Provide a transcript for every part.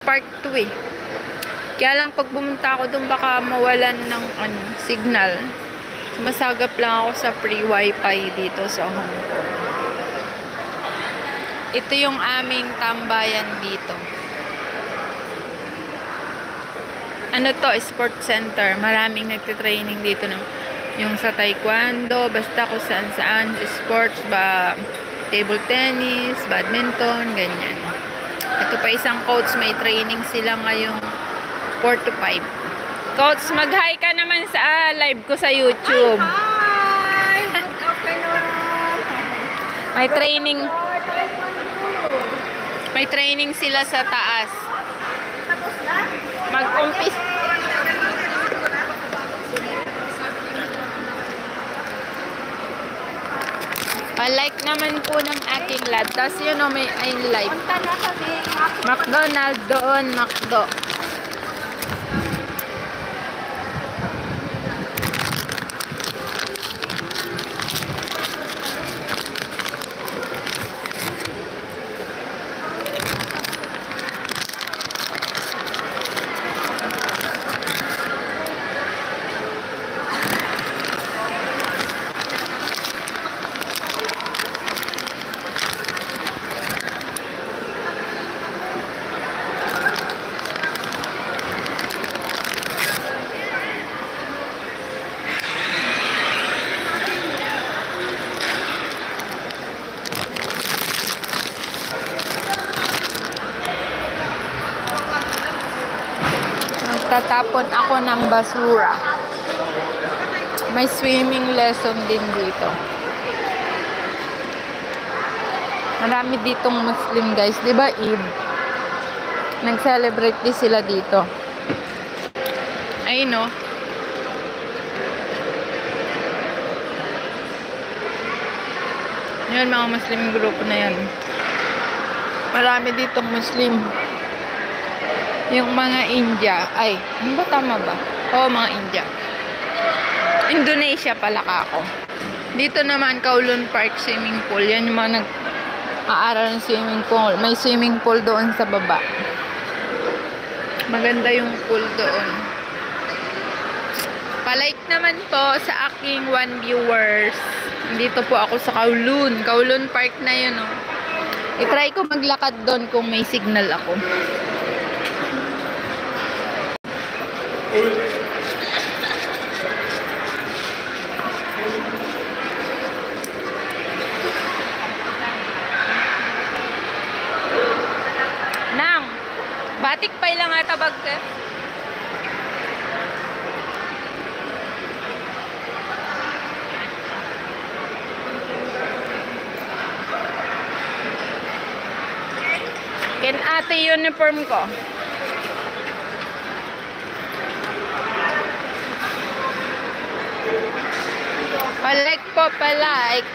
Park 2 eh. Kaya lang pag pumunta ako doon baka mawalan ng signal. Masagap lang ako sa free wifi dito sa Hong Kong. Ito yung aming tambayan dito. Ano to? Sports center. Maraming nagtitraining dito ng yung sa taekwondo, basta kung saan-saan, sports ba, table tennis, badminton, ganyan. Ito pa isang coach, may training sila ngayong 4 to 5. Coach, mag-hi ka naman sa live ko sa YouTube. Hi! Good afternoon! May training sila sa taas. Tapos na? Mag-umpis. Like naman po ng aking lad. Tapos yun o, may live. Punta na kami. McDonald's doon, McDo. Tatapon ako ng basura. May swimming lesson din dito. Marami ditong Muslim guys, 'di ba? Eid. Nag-celebrate din sila dito. Ayun no. Yan mga Muslim group na yan. Marami ditong Muslim. Yung mga India, ay, ano ba tama ba? Oo, mga India. Indonesia pala ka ako. Dito naman, Kowloon Park Swimming Pool. Yan yung mga nag-aaral ng swimming pool. May swimming pool doon sa baba. Maganda yung pool doon. Palike naman po sa aking 1 viewers. Dito po ako sa Kowloon. Kowloon Park na yun, oh. I-try ko maglakad doon kung may signal ako. Nang, batik pa ilang ata bag ka? Ken ate uniform ko. Palike po, palike.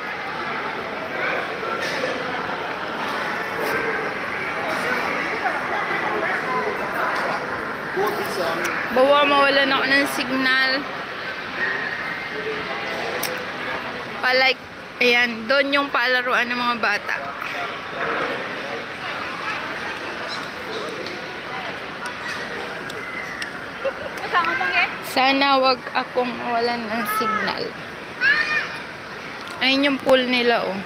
Bawa mawalan ako ng signal. Palike. Ayan, doon yung palaruan ng mga bata. Sana wag akong mawalan ng signal. Ayun yung pool nila, oh.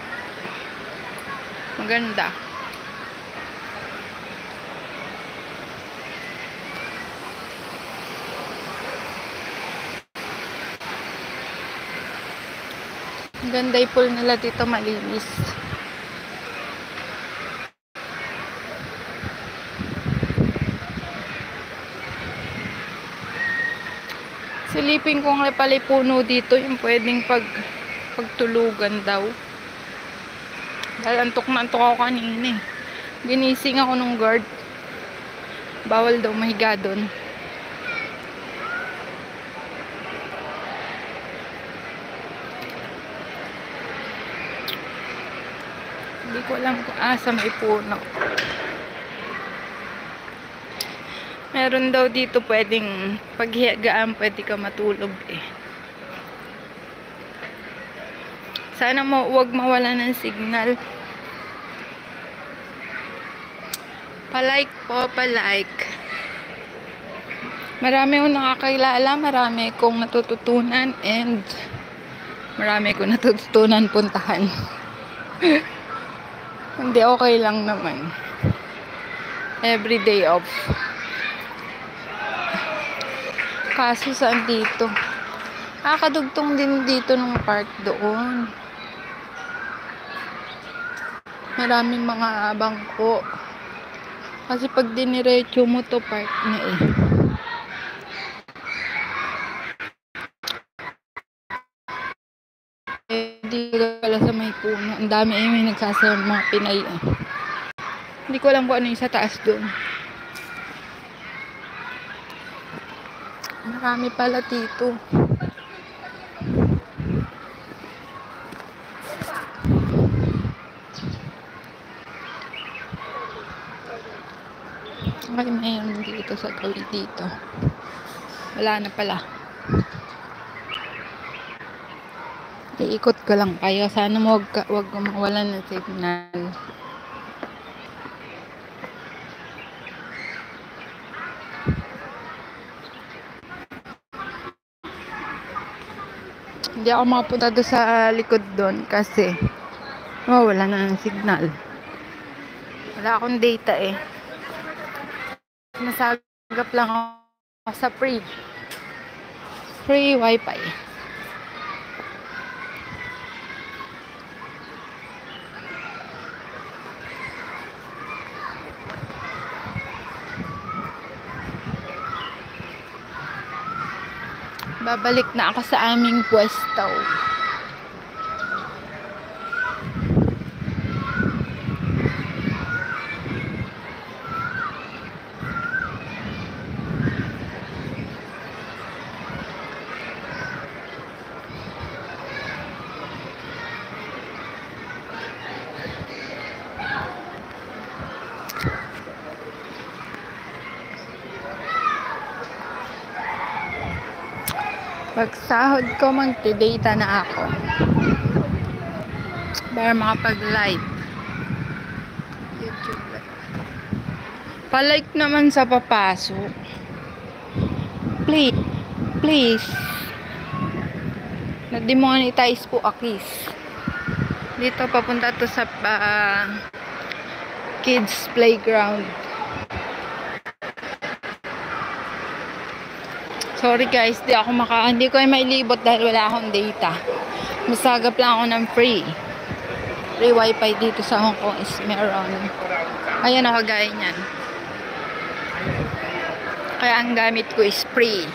Maganda. Maganda yung pool nila dito, malinis. Silipin ko nga pala puno dito yung pwedeng pagtulugan daw. Dahil antok na antok ako kanina eh. Ginising ako nung guard. Bawal daw mahiga doon. Hindi ko alam kung asa may puno. Meron daw dito pwedeng paghigaan, pwede ka matulog eh. Sana wag mawala ng signal. Pa-like po, pa-like. Marami akong nakakilala, marami kong natututunan, and marami kong natututunan puntahan. Hindi, okay lang naman. Every day off. Kaso saan dito? Kadugtong din dito ng park doon. Maraming mga bangko. Kasi pag diniretso mo to, park na eh. Hindi pala sa may puno. Ang dami eh, may nagsasayaw mga Pinay eh. Hindi ko alam kung ano yung sa taas doon. Marami pala dito. Ay, mayroon dito sa gawin dito. Wala na pala. Iikot ko lang kayo. Sana wag mawalan ng signal. Hindi ako makapunta doon sa likod doon kasi wala na ng signal. Wala akong data eh. Nasagap lang ako sa free wifi. Babalik na ako sa aming pwesto. Pag sahod ko, magti-data na ako. Para makapag-live. YouTube. Pa-like naman sa papasok. Please. Please. Na-demonetize po akis. Dito papunta to sa kids playground. Sorry guys, hindi ko ay mailibot dahil wala akong data. Masagap lang ako ng free wifi dito sa Hong Kong is meron. Ayan ako gaya niyan. Kaya ang gamit ko is free.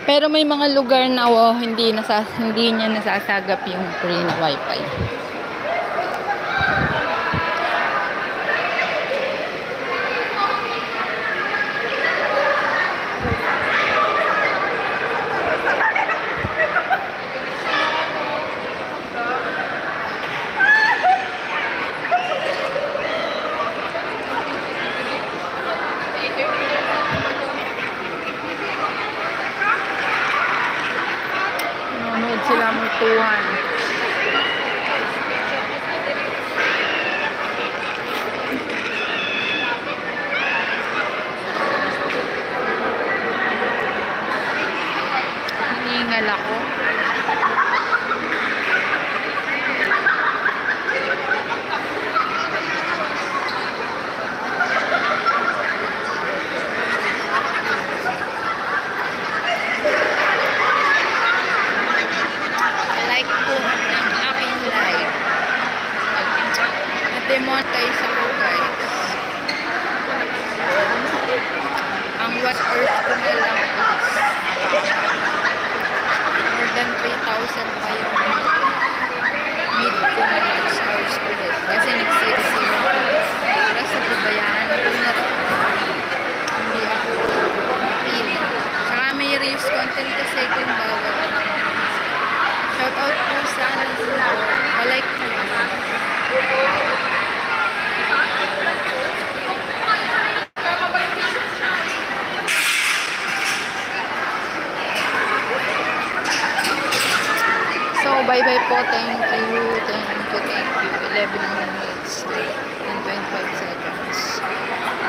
Pero may mga lugar na hindi niya nasasagap yung free na wifi. Sila mutuhan. Hiningal ako. Demonetize ako guys. Ang watch hours ko na lang is more than 3,000 pa yung mid ko na watch hours ulit. Kasi nagsisiro ako. Para sa pabayaan ko na hindi ako pili. Saka may reels content kasi kung bawal. Shout out po sa like ko naman. So, bye-bye po. Thank you. 11 minutes and 25 seconds. Beach.